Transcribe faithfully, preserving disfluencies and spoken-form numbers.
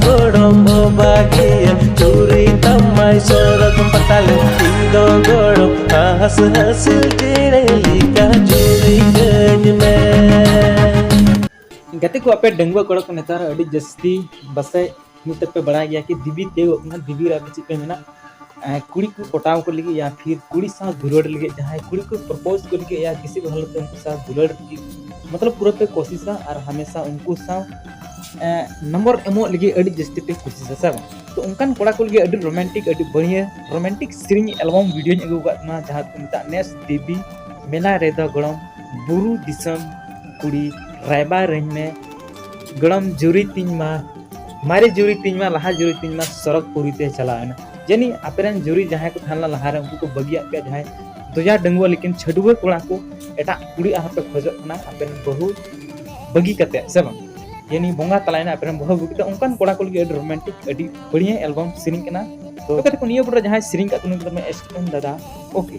ᱜᱚᱲᱚᱢ ᱵᱚ ᱵᱟᱹᱜᱤᱭᱟ ᱪᱩᱨᱤ ᱛᱟᱢᱟᱭ ᱥᱚᱨᱚᱜ ᱯᱟᱛᱟᱞ, ᱤᱧ ᱫᱚ ᱜᱚᱲᱚᱢ ᱦᱟᱸᱥ ᱦᱟᱸᱥᱤᱞ ᱪᱮᱬᱮ ᱞᱮᱠᱟ ᱪᱩᱨᱤ ᱠᱟᱹᱧ ᱢᱮ᱾ ᱜᱟᱛᱮ ᱠᱚ, ᱟᱯᱮ ᱰᱟᱺᱜᱩᱣᱟᱹ ᱠᱚᱲᱟ ᱠᱚ ᱱᱮᱛᱟᱨ ᱟᱹᱰᱤ ᱡᱟᱹᱥᱛᱤ ᱵᱟᱥᱮᱡ ᱱᱤᱛᱚᱜ ᱯᱮ ᱵᱟᱲᱟᱭ ᱜᱮᱭᱟ ᱠᱤ ᱫᱤᱵᱤ ᱛᱤᱭᱳᱜᱚᱜ ᱠᱟᱱᱟ, ᱫᱤᱵᱤ ᱨᱮ ᱟᱯᱮ ᱪᱮᱫ ᱯᱮ ᱢᱮᱱᱟ? ᱮᱸ, ᱠᱩᱲᱤ ᱠᱚ ᱯᱚᱴᱟᱣ ᱠᱚ ᱞᱟᱹᱜᱤᱫ ᱭᱟ ᱯᱷᱤᱨ ᱠᱩᱲᱤ ᱥᱟᱶ ᱫᱩᱞᱟᱹᱲ ᱞᱟᱹᱜᱤᱫ, ᱡᱟᱦᱟᱸᱭ ᱠᱩᱲᱤ ᱠᱚ ᱯᱨᱚᱯᱳᱡᱽ ᱠᱚ ᱞᱟᱹᱜᱤᱫ ᱭᱟ ᱠᱤᱥᱤ ᱠᱚ ᱦᱟᱞᱚᱛ ᱛᱮ ᱩᱱᱠᱩ ᱥᱟᱶ ᱫᱩᱞᱟᱹᱲ ᱞᱟᱹᱜᱤᱫ, ᱢᱚᱛᱞᱚᱵ ᱯᱩᱨᱟᱹ ᱯᱮ ᱠᱳᱥᱤᱥᱟ ᱟᱨ ᱦᱟᱢᱮᱥᱟ ᱩᱱᱠᱩ ᱥᱟᱶ, ᱮᱸ, ᱱᱚᱢᱵᱚᱨ ᱮᱢᱚᱜ ᱞᱟᱹᱜᱤᱫ ᱟᱹᱰᱤ ᱡᱟᱹᱥᱛᱤ ᱯᱮ ᱠᱳᱥᱤᱥᱟ, ᱥᱮ ᱵᱟᱝ? ᱛᱚ ᱚᱱᱠᱟᱱ ᱠᱚᱲᱟ ᱠᱚ ᱞᱟᱹᱜᱤᱫ ᱟᱹᱰᱤ ᱨᱳᱢᱟᱱᱴᱤᱠ, ᱟᱹᱰᱤ ᱵᱟᱹᱲᱤᱭᱟᱹ ᱨᱳᱢᱟᱱᱴᱤᱠ ᱥᱮᱨᱮᱧ ᱮᱞᱵᱟᱢ ᱵᱷᱤᱰᱤᱭᱳᱧ ᱟᱹᱜᱩ ᱟᱠᱟᱫ ᱛᱟᱵᱚᱱᱟ, ᱡᱟᱦᱟᱸ ᱫᱚᱠᱚ ᱢᱮᱛᱟᱜ ᱱᱮᱥ ᱫᱮᱵᱤ ᱢᱮᱞᱟ ᱨᱮᱫᱚ ᱜᱚᱲᱚᱢ ᱵᱩᱨᱩ ᱫᱤᱥᱚᱢ ᱠᱩᱲᱤ ᱨᱟᱭᱵᱟᱨᱟᱹᱧ ᱢᱮ, ᱜᱚᱲᱚᱢ ᱡᱩᱨᱤ ᱛᱤᱧ ᱢᱟ, ᱢᱟᱨᱮ ᱡᱩᱨᱤ ᱛᱤᱧ ᱢᱟ, ᱞᱟᱦᱟ ᱡᱩᱨᱤ ᱛᱤᱧ ᱢᱟ, ᱥᱚᱨᱚᱜᱽ ᱯᱩᱨᱤ ᱛᱮ ᱪᱟᱞᱟᱣ ᱮᱱᱟ᱾ ᱡᱟᱹᱱᱤᱡ ᱟᱯᱮᱨᱮᱱ ᱡᱩᱨᱤ ᱡᱟᱦᱟᱸᱭ ᱠᱚ ᱛᱟᱦᱮᱸ ᱞᱮᱱᱟ ᱞᱟᱦᱟᱨᱮ, ᱩᱱᱠᱩ ᱠᱚ ᱵᱟᱹᱜᱤᱭᱟᱜ ᱯᱮᱭᱟ, ᱡᱟᱦᱟᱸᱭ ᱫᱚᱭᱟ ᱰᱟᱺᱜᱩᱣᱟᱹ ᱞᱮᱠᱤᱱ ᱪᱷᱟᱹᱰᱩᱣᱟᱹ ᱠᱚᱲᱟ ᱠᱚ ᱮᱴᱟᱜ ᱠᱩᱲᱤ ᱟᱨᱦᱚᱸ ᱯᱮ ᱠᱷᱚᱡᱚᱜ ᱠᱟᱱᱟ ᱟᱯᱮᱨᱮᱱ ᱵᱟᱹᱦᱩ ᱵᱟᱹᱜᱤ ᱠᱟᱛᱮ, ᱥᱮ ᱵᱟᱝ? ᱡᱟᱹᱱᱤᱡ ᱵᱚᱸᱜᱟ ᱛᱟᱞᱟᱭᱮᱱᱟ ᱟᱯᱮᱨᱮᱱ ᱵᱟᱹᱦᱩ ᱵᱟᱹᱜᱤ ᱠᱟᱛᱮ, ᱚᱱᱠᱟᱱ ᱠᱚᱲᱟ ᱠᱚ ᱞᱟᱹᱜᱤᱫ ᱟᱹᱰᱤ ᱨᱳᱢᱟᱱᱴᱤᱠ, ᱟᱹᱰᱤ ᱵᱟᱹᱲᱤᱭᱟᱹ ᱮᱞᱵᱟᱢ ᱥᱮᱨᱮᱧ ᱠᱟᱱᱟ᱾ ᱛᱚ ᱜᱟᱛᱮ ᱠᱚ, ᱱᱤᱭᱟᱹ ᱯᱚᱨᱮ ᱡᱟᱦᱟᱸᱭ ᱥᱮᱨᱮᱧ ᱠᱟᱜ ᱠᱚ ᱱᱩᱭ ᱫᱚ ᱢᱮ ᱮᱥᱴᱮᱱ ᱫᱟᱫᱟ, ᱳᱠᱮ᱾